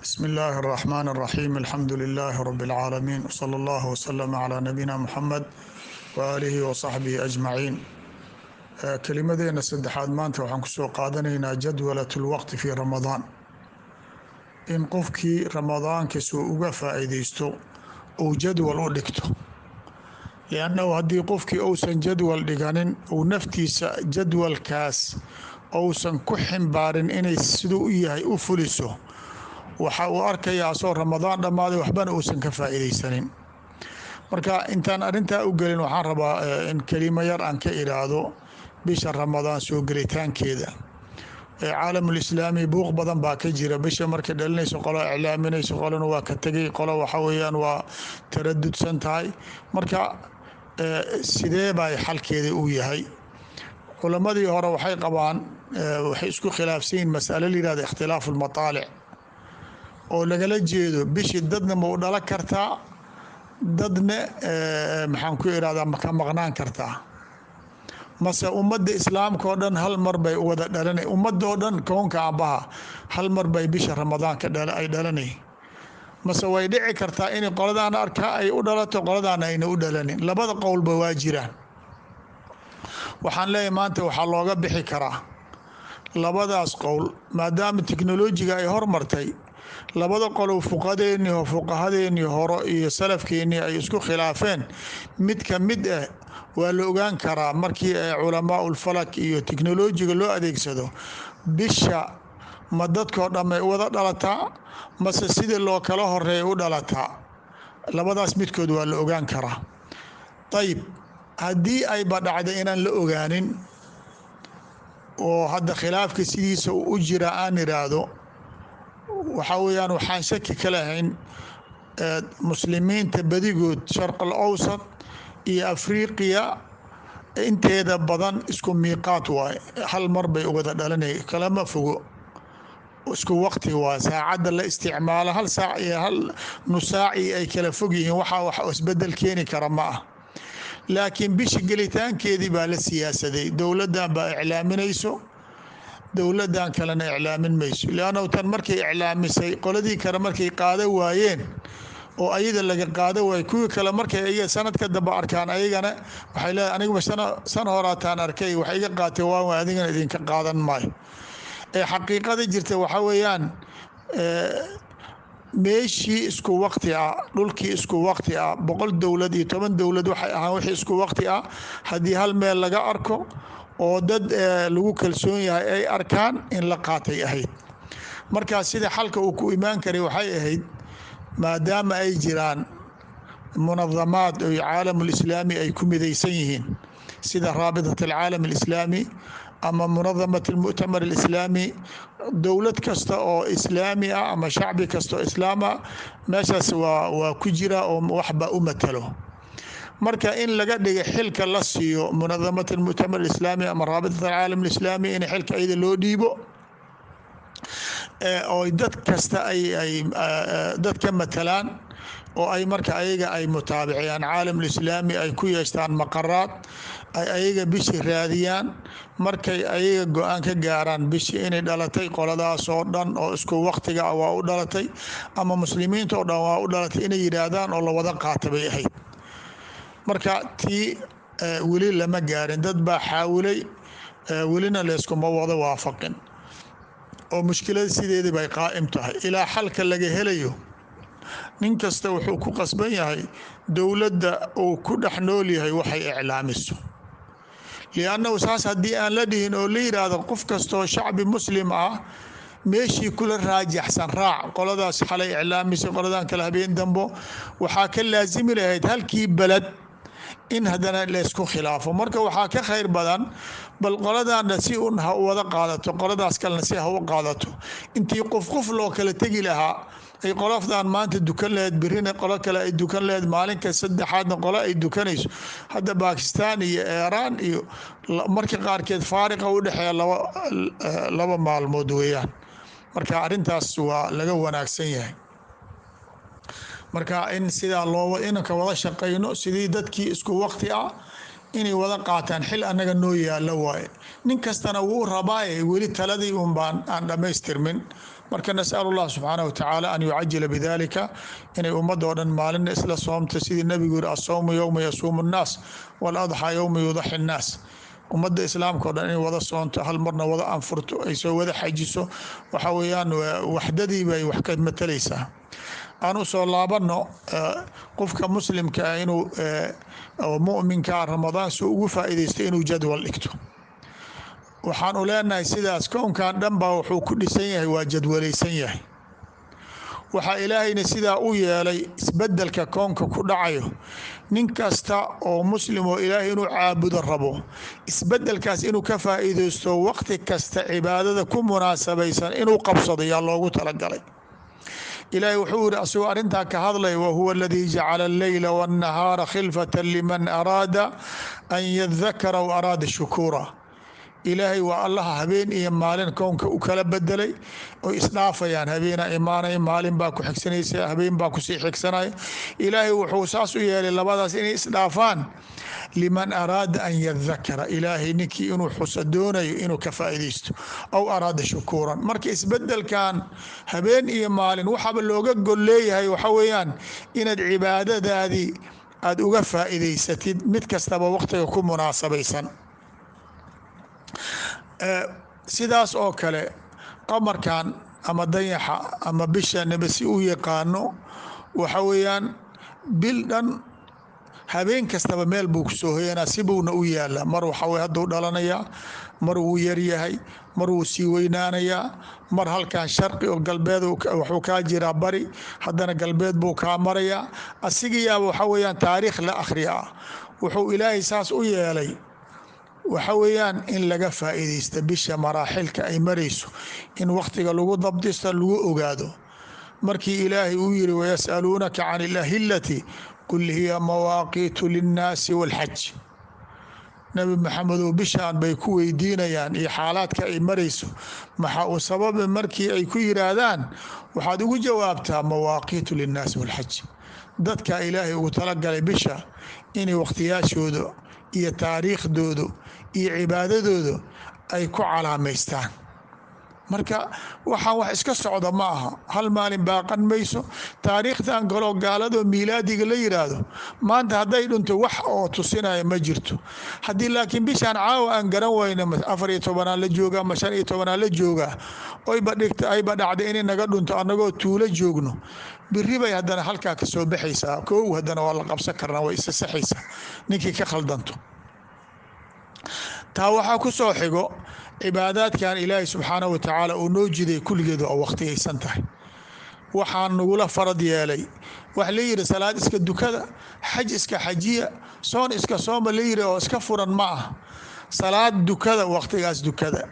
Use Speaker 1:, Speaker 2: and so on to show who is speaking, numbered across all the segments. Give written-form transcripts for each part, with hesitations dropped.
Speaker 1: Bismi illaahi araxmaan araxiim. Alxamdu lilaahi rabi اlcaalamiin, wsala allahu waslama calaa nabiyina Muxamed waaalihi wasaxbihi ajmaciin. Kelimadeena saddexaad maanta waxaan kusoo qaadanaynaa jadwalat lwaqti fi Ramadaan, in qofkii Ramadaanka soo uga faa-iideysto uu jadwal u dhigto, liannahu haddii qofkii uusan jadwal dhiganin, uu naftiisa jadwalkaas uusan ku ximbaarin inay siduu u yahay u fuliso, waxa uu arkayaa asoo Ramadaan dhammaaday, waxbana uusan ka faa-iideysanin. Marka intaan arrintaa u gelin, waxaan rabaa in kelimo yar aan ka iraahdo bisha Ramadaan soo gelitaankeeda. Caalamulislaami buuq badan baa ka jira. Bisha markay dhalinayso, qolo iclaaminayso, qolona waa ka tegay, qolo waxa weeyaan waa taradudsan tahay. Marka sidee bay xalkeeda u yahay? Culamadii hore waxay qabaan, waxay isku khilaafsan yihin masalo la yihahdo ikhtilaafu lmataalic, oo lagala jeedo bishii dadna ma u dhalo kartaa, dadna, maxaan ku irahdaa, maka maqnaan kartaa, mase ummadda Islaamka oo dhan hal mar bay wada dhalanay, ummadda oo dhan koonka ambaha hal mar bay bisha Ramadaanka ay dhalanay, mase way dhici kartaa inay qoladaana arkaa ay u dhalato, qoladaana ayna u dhalanin? Labada qowlba waa jiraan. Waxaan leeyahay, maanta waxaa looga bixi karaa labadaas qowl, maadaama teknolojiga ay hormartay, labada qolow fuqadeennii, fuqahadeennii hore iyo salafkeennii ay isku khilaafeen, mid ka mid ah waa la ogaan karaa markii ay culamaa ulfalak iyo teknolojiga loo adeegsado. Bisha ma dadkoo dhamay wada dhalataa, mase sidii loo kala horeeya u dhalataa? Labadaas midkood waa la ogaan karaa. Ayib, haddii ayba dhacda inaan la ogaanin oo hadda khilaafka sidiisa u jira aan iraahdo, waxaa weyaan waxaan shaki ka lahayn muslimiinta badigood Sharq al Awsat iyo Afriqiya inteeda badan isku miiqaat waaye, hal mar bay wada dhalanay, kalama fogo, isku waqti waa, saacadda la isticmaalo hal saac iyo hal nusaaci ay kala fog yihiin. Waxaa wax isbedel keeni kara ma ah, laakiin bisha gelitaankeedii baa la siyaasaday. Dowladdan baa iclaaminayso, dowladdan kalena iclaamin mayso, liannahu tan markay iclaamisay, qoladii kale markay qaada waayeen oo ayada laga qaada waayey, kuwii kale markay ayaga sanadka dambe arkaan, ayagana waxay leedahay: "Aniguba san horaataan arkay, wax iga qaatay waa, adigana idinka qaadan maayo." Ee xaqiiqada jirta waxaa weeyaan, meeshii isku waqti ah, dhulkii isku waqti ah, 100 dowlad iyo 10 dowlad waxay ahaan, wixii isku waqti ah, haddii hal meel laga arko oo dad lagu kalsoon yahay ay arkaan, in la qaatay ahayd. Markaa sida xalka uu ku imaan karay waxay ahayd, maadaama ay jiraan munadamaad oy caalamulislaami ay ku midaysan yihiin, sida Raabitat Alcaalam Alislaami ama Munadamat Almu'tamar Alislaami, dowlad kasta oo islaami ah ama shacbi kasta oo islaam ah meeshaas waa ku jira oo waxba u matalo. Marka in laga dhiga xilka la siiyo Munadamat Almu'tamar Alislaami ama Raabitat Alcaalam Alislaami, in xilka iyada loo dhiibo oo dad kasta ay dad ka matalaan, oo ay marka ayaga ay mutaabiciyaan, caalamulislaami ay ku yeeshtaan maqaraad, ay ayaga bishii raadiyaan. Markay ayaga go-aan ka gaaraan bishii inay dhalatay, qoladaas oo dhan oo isku waqtiga ah waa u dhalatay ama muslimiinta oo dhan waa u dhalatay, inay yidhaahdaan oo lawada qaata bay ahayd. Marka tii weli lama gaarin. Dad baa xaawilay, welina layskuma wada waafaqin oo mushkilada sideedii bay qaa'im tahay. Ilaa xalka laga helayo, nin kasta wuxuu ku qasban yahay dowladda uu ku dhex nool yahay waxay iclaamiso, liannahu saas haddii aan la dhihin oo la yidhaahdo qof kastoo shacbi muslim ah meeshii kula raajaxsan raac, qoladaas xalay iclaamisay, qoladan kale habeen dambo, waxaa ka laasimi lahayd halkii beled in haddana laysku khilaafo. Marka waxaa ka khayr badan, bal qoladaana si un ha wada qaadato, qoladaas kalena si ha u qaadato, intii qof qof loo kala tegi lahaa, ay qolofdan maanta dukan laheyd, birina qolo kale ay dukan laheyd, maalinka saddexaadna qolo ay dukanayso. Hadda Bakistan iyo Iiraan iyo marka qaarkeed faariqa u dhexeeya laba maalmood weeyaan. Marka arrintaas waa laga wanaagsan yahay. Marka in sidaa loo inanka wada shaqayno, sidii dadkii isku waqti ah inay wada qaataan, xil annaga noo yaalo waaye. Nin kastana wuu rabaaye, weli taladii un baan aan dhammaystirmin. Marka nasal allah subxaanah watacaala an yucajila bidalika, inay ummadda oo dhan maalinna isla soomto, sidii nebigu yiri: "Asawmu yowma yasuumu nnaas, waladxaa yowma yudaxi nnaas." Ummadda islaamka o dhan inay wada soonto, hal marna wada anfurto, ay soo wada xajiso, waxa weeyaan waxdadii bay wax ka matalaysaa. Aan u soo laabano qofka muslimka ah inuu muminkaa Ramadaan si ugu faa'iidaysto inuu jadwal dhigto. Waxaan u leenahay sidaas, kownkan dhan baa wuxuu ku dhisan yahay, waa jadwalaysan yahay. Waxaa Ilaahayna sidaa u yeelay isbedelka koonka ku dhacayo. Nin kasta oo muslim oo Ilaahay inuu caabudo rabo, isbedelkaas inuu ka faa'iidaysto, waqti kasta cibaadada ku munaasabaysan inuu qabsado yaa loogu talagalay. Ilaahay wuxuu yiri, asagoo arrintaa ka hadlay: "Wahuwa aladii jacala alleyla waاnnahaara khilfata liman araada an yadakara w araada shukuura." Ilaahay waa Allaha habeen iyo maalin kownka u kala bedelay oy isdhaafayaan. Habeenaa imaanaya, maalin baa ku xigsanaysa, habeen baa kusii xigsanaya. Ilaahay wuxuu saas u yeelay labadaas inay isdhaafaan liman araada an yadakara, Ilaahay ninkii inuu xuso doonayo inuu ka faa'iidaysto, aw araada shukuuran. Marka isbedelkan habeen iyo maalin waxaaba looga gol leeyahay waxa weeyaan inaad cibaadadaadii aada uga faa'iidaysatid mid kastaba waqtiga ku munaasabaysan. Sidaas oo kale qamarkan ama dayaxa ama bisha neba si u yaqaano, waxa weeyaan bil dhan habeen kastaba meel buu kusoo hoyanaa, sibuuna u yaalaa. Mar waxa wey hadduu dhalanayaa, mar wuu yaryahay, mar wuu sii weynaanayaa, mar halkan sharqi oo galbeed wuxuu kaa jiraa bari, haddana galbeed buu kaa marayaa. Asigayaaba waxa weeyaan taariikh la akhriya ah. Wuxuu Ilaahay saas u yeelay waxa weeyaan in laga faa'iidaysta bisha maraaxilka ay marayso, in wakhtiga lagu dabdisto, lagu ogaado. Markii Ilaahay uu yiri: "Wayas'aluunaka can ilahillati qul hiya mawaaqiitu linnaasi walxaj." Nabi Maxamedow, bishaan bay ku weydiinayaan iyo xaalaadka ay marayso, maxaa uu sababi? Markii ay ku yiraahdaan, waxaad ugu jawaabtaa: mawaaqiitu linnaasi walxaj. Dadka Ilaahay ugu talagalay bisha inay wakhtiyaashooda iyo taariikhdoodu iyo cibaadadoodu ay ku calaamaystaan. Marka waxaan wax iska socda ma aha, hal maalin baaqan mayso. Taariikhdan kaloo gaaladoo miilaadiga la yiraahdo, maanta hadday dhunto wax oo tusinaya ma jirto. Haddii laakiin bishaan caawa aan garan weyno, 14aad la joogaa ma 15aad la joogaa, oyba dhigta ayba dhacday inay naga dhunto annagoo tuulo joogno, biri bay haddana halkaa ka soo baxaysaa. Kow haddana waa la qabsan karnaa, way isa saxaysaa ninkii ka khaldanto. Taa waxaa ku soo xigo cibaadaadkan Ilaahay subxaanahu watacaala uu noo jiday, kulligeed waa waqtigaysan tahay. Waxaan nagula farad yeelay wax la yidhi salaad iska dukada, xaj iska xajiya, soon iska sooma la yidhi oo iska furan ma ah. Salaad dukada waqtigaas dukada,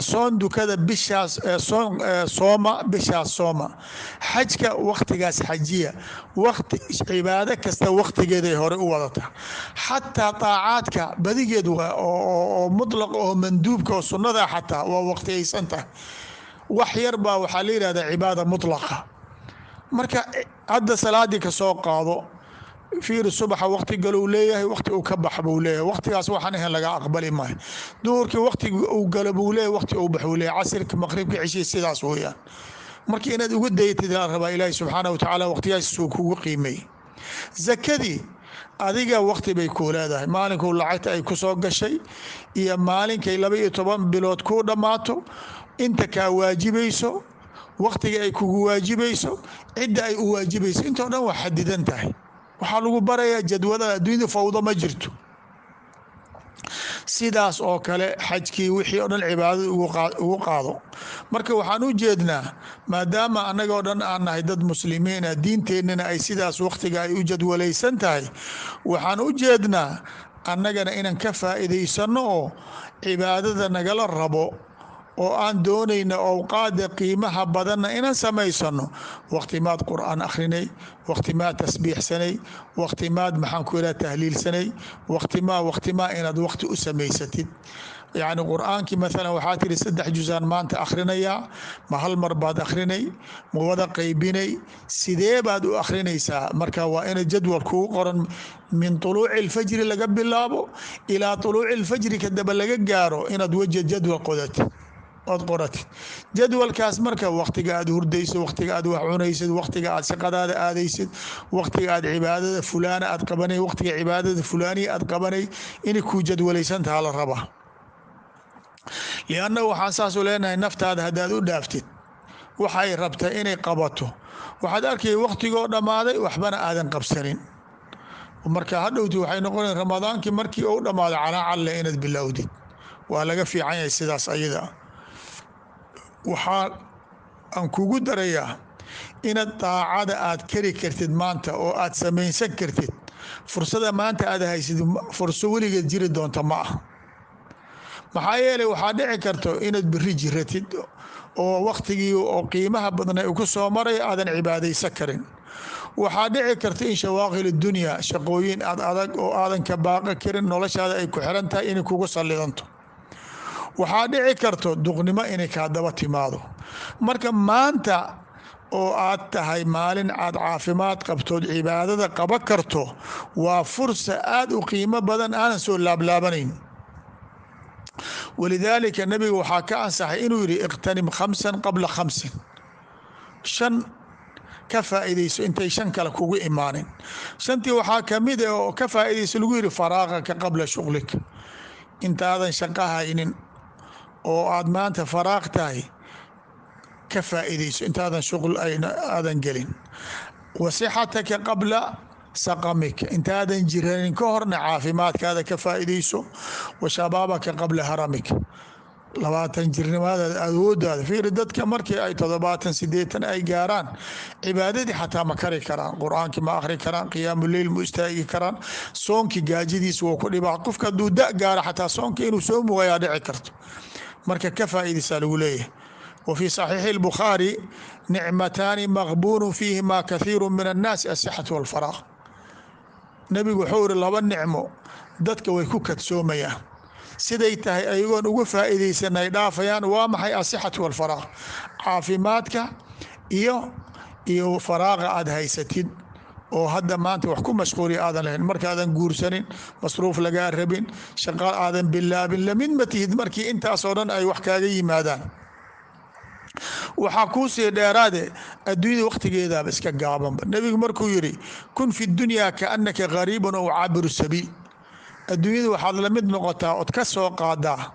Speaker 1: soon dukada bishaas, soon sooma bishaas sooma, xajka waqtigaas xajiya. Waqti cibaado kasta waqtigeeday hore u wadataa. Xataa daacaadka badigeed oo mutlaq oo manduubka oo sunnada xataa waa waqtigaysan tahay. Wax yar baa waxaa la yihahdaa cibaada mutlaqa. Marka hadda salaadii ka soo qaado, fiir, subaxa waqti galou leeyahay, waqti uu ka bax buu leeyahay, waqtigaas waxaan ahayn laga aqbali maayo. Duhurkii waqti uu galo buu leeyahay, waqti uu bax buu leeyahay, casirka, maqribka, cishii, sidaas weeyaan. Marka inaad uga dayatid la rabaa. Ilaahi subxaanahu watacaala waqtigaasuu kugu qiimeeyey. Zakadii adiga waqti bay kuu leedahay, maalinkuu lacagta ay ku soo gashay iyo maalinkay 12 bilood kuu dhammaato, inta kaa waajibayso, waqtiga ay kugu waajibayso, cidda ay u waajibayso, intoo dhan waa xadidan tahay. Waxaa lagu barayaa jadwada adduunyada, fawdo ma jirto. Sidaas oo kale xajkii, wixii o dhan cibaadada ugu qaado. Marka waxaan u jeednaa, maadaama annagoo dhan aan nahay dad muslimiina, diinteennana ay sidaas waqtiga ay u jadwalaysan tahay, waxaan u jeednaa annagana inaan ka faa'iidaysano oo cibaadada nagala rabo oo aan doonayno awqaada qiimaha badanna inaan samaysano. Waqti maad qur-aan akhrinay, waqti maad tasbiixsanay, waqti maad maxaan ku ihaha tahliilsanay, waqtimaa waqtimaa inaad waqti u samaysatid. Yacni qur-aankii maalan waxaa tiri 3 jusaan maanta akhrinayaa, ma hal mar baad akhrinay, ma wada qaybinay, sidee baad u akhrinaysaa? Marka waa ina jadwal kugu qoran, min tuluuci alfajri laga bilaabo ilaa tuluuci alfajri kadaba laga gaaro, inaad weja jadwal qodatid. Ood qoratid jadwalkaas marka waqtiga aad hurdaysid, waqtiga aad wax cunaysid, waqtiga aad shaqadaada aadaysid, waqtiga aad cibaadada fulaana aad qabanay, waqtiga cibaadada fulaaniya aad qabanay, inay kuu jadwalaysan taha la rabaa. Lianna waxaan saasu leenahay, naftaada haddaad u dhaaftid waxay rabta inay qabato, waxaad arkay waqtigoo dhammaaday, waxbana aadan qabsanin. Marka hadhowti waxay noqona Ramadaankii markii uu dhammaado calaacalle inaad bilowdid. Waa laga fiican yahay sidaas ayada. Waxaa aan kugu darayaa inaad daacada aad kari kartid maanta oo aad samaysan kartid. Fursada maanta aad haysid furso weligeed jiri doonta ma ah. Maxaa yeelay, waxaa dhici karto inaad beri jiratid oo waktigii oo qiimaha badnay ku soo maraya aadan cibaadaysan karin. Waxaa dhici karta in shawaaqil dunya, shaqooyin aad adag oo aadan ka baaqi karin, noloshaada ay ku xiran tahay, inay kugu sallidanto. Waxaa dhici karto duqnimo inay kaa daba timaado. Marka maanta oo aad tahay maalin aad caafimaad qabtood cibaadada qaba karto, waa fursa aad u qiimo badan aanan soo laablaabanayn. Walidaalika nabiga waxaa ka ansaxay inuu yihi: "Iqtanim khamsan qabla khamsin", shan ka faa'iidayso intay shan kale kugu imaanin. Shantii waxaa kamid a oo ka faa'iidayso lagu yihi: "Faraaqaka qabla shuqlika". Intaadan shaqo haynin oo aad maanta faraaq tahay, ka faa'iidayso intaadan shuql aadan gelin. "Wa sixataka qabla saqamika", intaadan jiranin ka horna caafimaadkaada ka faa'iidayso. "Wa shabaabaka qabla haramika", 20 jirnimadaada, awoodaada. Fiiri, dadka markii ay 70, 80 ay gaaraan, cibaadadii xataa ma kari karaan, Qur-aankii ma akhri karaan, qiyaamu leyl ma istaagi karaan, soonkii gaajadiisa wuu ku dhibaa. Qofka hadduu da gaaro, xataa soonka inuu soomi waayaa dhici karto. Marka ka faa'iidaysaa lagu leeyahay. Wa fi صaxiixi الbukhaari: "Nicmataani maqbuunu fiihima kathiiru min annaasi, asixatu walfaraaq". Nebigu wuxuu iri: laba nicmo dadka way ku kadsoomayaan, siday tahay ayagoon uga faa'iidaysan ay dhaafayaan. Waa maxay? "Asixatu walfaraaq", caafimaadka iyo faraaqa aad haysatid oo hadda maanta wax ku mashquuliya aadan lahayn. Markaadan guursanin, masruuf lagaa rabin, shaqo aadan bilaabin, lamid ma tihid markii intaasoo dhan ay wax kaaga yimaadaan. Waxaa kuu sii dheeraade, adduunyada waqtigeedaaba iska gaabanba. Nebigu markuu yidhi: "Kun fi dunyaa kaannaka gariibun ow caabiru sabiil", adduunyada waxaad la mid noqotaa ood ka soo qaadaa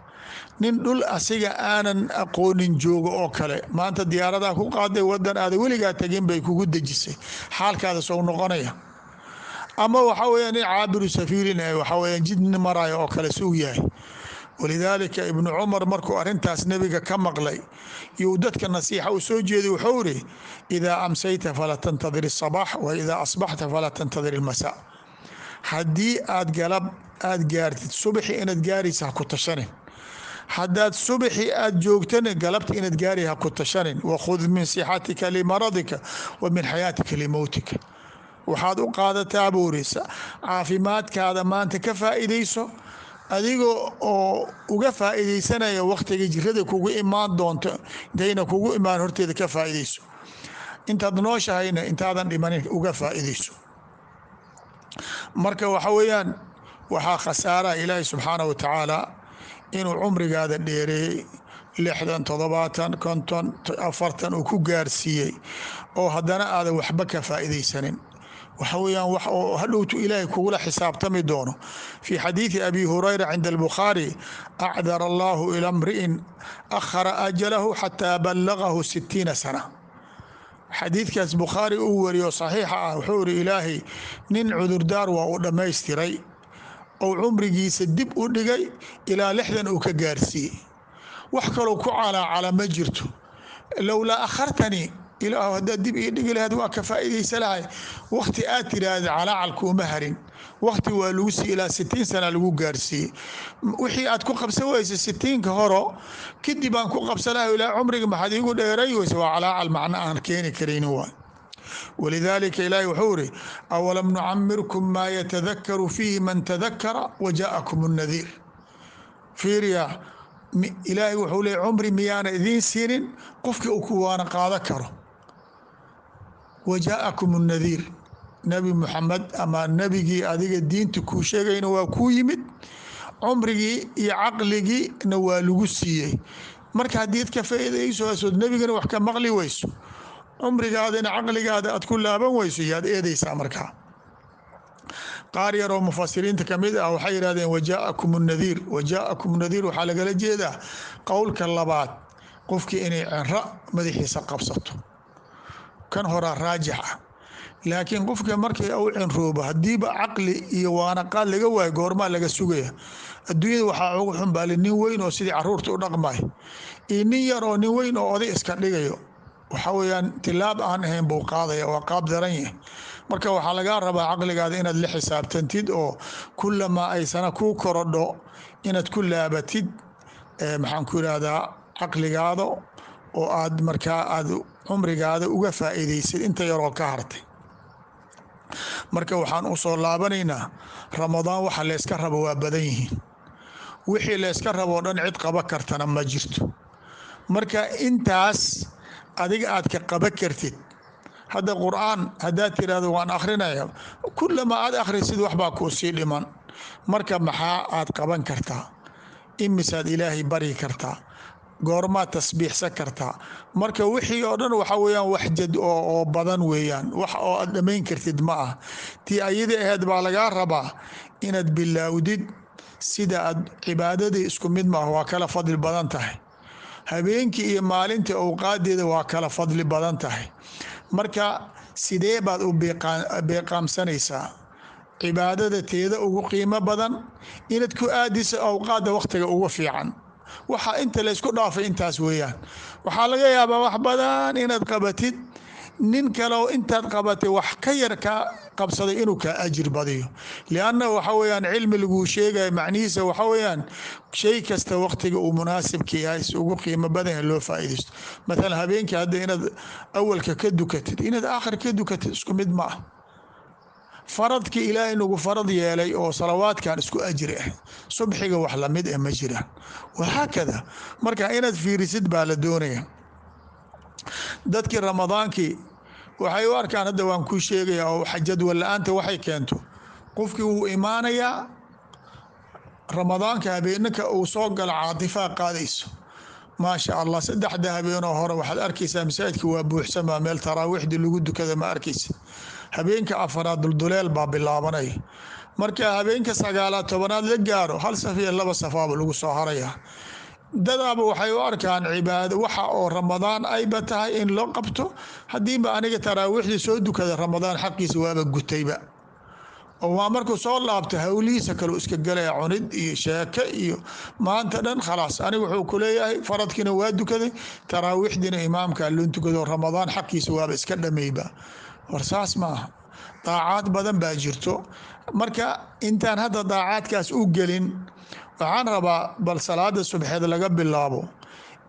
Speaker 1: nin dhul asiga aanan aqoonin joogo oo kale. Maanta diyaaradaa ku qaaday, wadan aada weligaa tegin bay kugu dejisay, xaalkaada sow noqonaya? Ama waxa weya nin caabiru safiilin, waxa weya jid marayo oo kale suu yahay. Walidaalika Ibnu Cumar markuu arintaas nebiga ka maqlay yuu dadka nasiixa u soo jeeday. Wuxuu iri: "Idaa amsayta falaa tantadir الصabaax, wa idaa asbaxta falaa tantadir اlmasaa". Haddii aad galab aad gaartid, subaxi inaad gaaraysa ha ku tashanin. Haddaad subaxi aad joogtana, galabta inaad gaari ha ku tashanin. "Wakhud min sixatika limaradika wa min xayaatika limowtika". Waxaad u qaadataa, buu iri, caafimaadkaada maanta ka faa'iidayso, adiga oo uga faa'iidaysanaya waqtiga jirada kugu imaan doonto. Intayna kugu imaan horteeda ka faa'iidayso, intaad nooshahayna intaadan dhimanin uga faa'iidayso. Marka waxa weeyaan, waxaa khasaaraha Ilaahay subxaanah wa tacaala inuu cumrigaada dheereeyey, 60, 70, 50, 40 uu ku gaarsiiyey, oo haddana aadan waxba ka faa'iidaysanin. Waxa weeyaan wax oo hadhowtu Ilaahay kugula xisaabtami doono. Fi xadiidi Abi Hurayra cinda Albukhaari: "Acdara Allahu ila mri'in akhara ajalahu xataa ballagahu 60 sana". Xadiidkaas Bukhaari uu wariyo, saxiixa ah, wuxuu iri: Ilaahay nin cudurdaar waa uu dhammaystiray ou cumrigiisa dib u dhigay ilaa 60 uu ka gaarsiiyey. Wax kaloo ku calaacala ma jirto. "Lowlaa akhartanii", Ilaah haddaad dib ii dhigi lahayd, waa ka faa'iidaysa lahay. Waqti aad tiraahda calaacal kuuma harin. Waqti waa lagu siiy, ilaa 60 sana lagu gaarsiiyey. Wixii aad ku qabsan weysa 60-ka horo, kadib aan ku qabsan lahay, ilaa cumriga maxaad iigu dheeray weysa? Waa calaacal macno aan keeni karaynin waay. Walidaalika ilaahi wuxuu iri: "Awalam nucamirkum maa yatadakaru fiihi man tadakara wajaa'akum الnadiir". Fiiriya, Ilaahay wuxuu leey: cumri miyaana idiin siinin qofkii uu kuwaana qaado karo? "Wajaa'akum الnadiir", Nebi Muxamed ama nebigii adiga diinta kuu sheegayna waa kuu yimid, cumrigii iyo caqligiina waa lagu siiyey. Marka haddiid ka faa'iidayso, nebigana wax ka maqli weyso, cumrigaadina caqligaada aad ku laaban weyso, yaad eedaysaa. Markaa qaar yar oo mufasiriinta kamid ah waxay yidhahdeen wajaa'akum nadiir, wajaa'akum nadiir waxaa lagala jeedaa qowlka labaad, qofkii inay cinro madaxiisa qabsato. Kan horaa raajix ah, laakiin qofka markii u cinroobo, hadiiba caqli iyo waanaqaad laga waayo, goormaa laga sugaya? Adduunyada waxaa ugu xunbaali nin weyn oo sidii caruurta u dhaqmay iyo nin yar oo nin weyn oo oday iska dhigayo. Waxa weyaan tilaab aan ahayn buu qaadaya, waa qaab daran yahay. Marka waxaa lagaa rabaa caqligaada inaad la xisaabtantid oo kulamaa ay sana kuu korodho inaad ku laabatid, maxaan ku irahdaa, caqligaada oo aad markaa aad cumrigaada uga faa'iidaysid inta yaroo ka hartay. Marka waxaan u soo laabanaynaa Ramadaan, waxa layska rabo waa badan yihiin. Wixii layska rabo o dhan cid qaba kartana ma jirto. Marka intaas adiga aad ka qaba kartid, hadda Qur-aan haddaad tirahdo waan akhrinaya, kulamaa aad akhrisid waxbaa kuu sii dhiman. Marka maxaa aad qaban kartaa? Imisaad Ilaahay baryi kartaa? Goormaad tasbiixsan kartaa? Marka wixii oo dhan waxa weyaan wax jad oo badan weeyaan, wax oo aad dhamayn kartid ma ah. Tii ayadii ahayd baa lagaa rabaa inaad bilaawdid. Sida aad cibaadadii isku mid maaha, waa kala fadli badan tahay. Habeenkii iyo maalintii awqaadeeda waa kala fadli badan tahay. Marka sidee baad u beeqaamsanaysaa cibaadada teeda ugu qiimo badan inaad ku aadiso awqaadda waqtiga ugu fiican? Waxa inta laysku dhaafay intaas weeyaan. Waxaa laga yaabaa wax badan inaad qabatid, nin kaleo intaad qabatay wax ka yar kaa qabsaday inuu kaa ajir badiyo, lianna waxa weyaan cilmi laguu sheegaya macnihiisa waxa weyaan shay kasta waqtiga uu munaasibka yahay si ugu qiimo badan yahay loo faa'iidaysto. Mathalan habeenkii hadda inaad awalka ka dukatid, inaad aakhir ka dukatid isku mid ma ah. Faradkii Ilaahay nagu farad yeelay oo salawaadkan isku ajri ah, subxiga wax lamid ah ma jiraan, wahaakada. Marka inaad fiirisid baa la doonaya. Dadkii Ramadaankii waxay u arkaan, hadda waan kuu sheegaya oo jadwal la-aanta waxay keento, qofkii wuu imaanayaa Ramadaanka, habeenaka uu soo galo caatifaa qaadayso, maasha Allah. Saddexda habeenoo hore waxaad arkaysaa masaajidka waa buuxsamaa, meel taraawiixdii lagu dukada ma arkaysa. Habeenka afaraad dulduleel baa bilaabanaya. Marka habeenka sagaalaad, tobanaad la gaaro, hal saf iyo laba safaaba lagu soo haraya. Dadaaba waxay u arkaan cibaado waxa oo Ramadaan ayba tahay in loo qabto. Haddiiba aniga taraawiixdii soo dukada, Ramadaan xaqiisa waaba gutayba. Oo waa markuu soo laabto hawlihiisa kaleu iska galaya, cunid iyo sheeke iyo maanta dhan. Khalaas, aniga wuxuu ku leeyahay faradkiina waa dukaday, taraawiixdiina imaamkaa loo tukado, Ramadaan xaqiisa waaba iska dhameyba. War saas maaha, daacaad badan baa jirto. Marka intaan hadda daacaadkaas u gelin, waxaan rabaa bal salaada subxeed laga bilaabo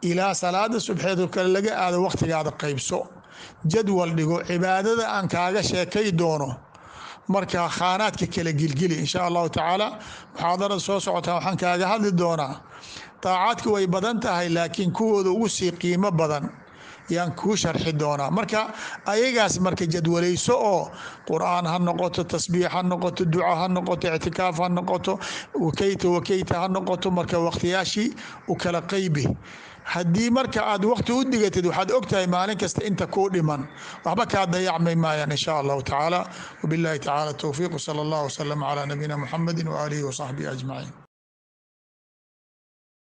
Speaker 1: ilaa salaada subxeed kale laga aado waqtigaada qaybso, jadwal dhigo cibaadada aan kaaga sheekay doono. Marka khaanaadka kala gilgili, insha Allahu tacaala muxaadarada soo socotaa waxaan kaaga hadli doonaa daacaadka way badan tahay, laakiin kuwooda ugu sii qiimo badan yaan kuu sharxi doonaa. Marka ayagaas marka jadwalayso oo Qur-aan ha noqoto, tasbiix ha noqoto, duca ha noqoto, ictikaaf ha noqoto, wakeyta wakeyta ha noqoto. Marka waqtiyaashii u kala qaybi. Haddii marka aad waqti u digatid, waxaad ogtahay maalin kasta inta kuu dhiman, waxba kaa dayacmay maayaan, insha Allahu tacaala. Wabillahi tacaala towfiiq, sala allah wasalam calaa nabiyina Muxamedi waaalihi wasaxbihi ajmaciin.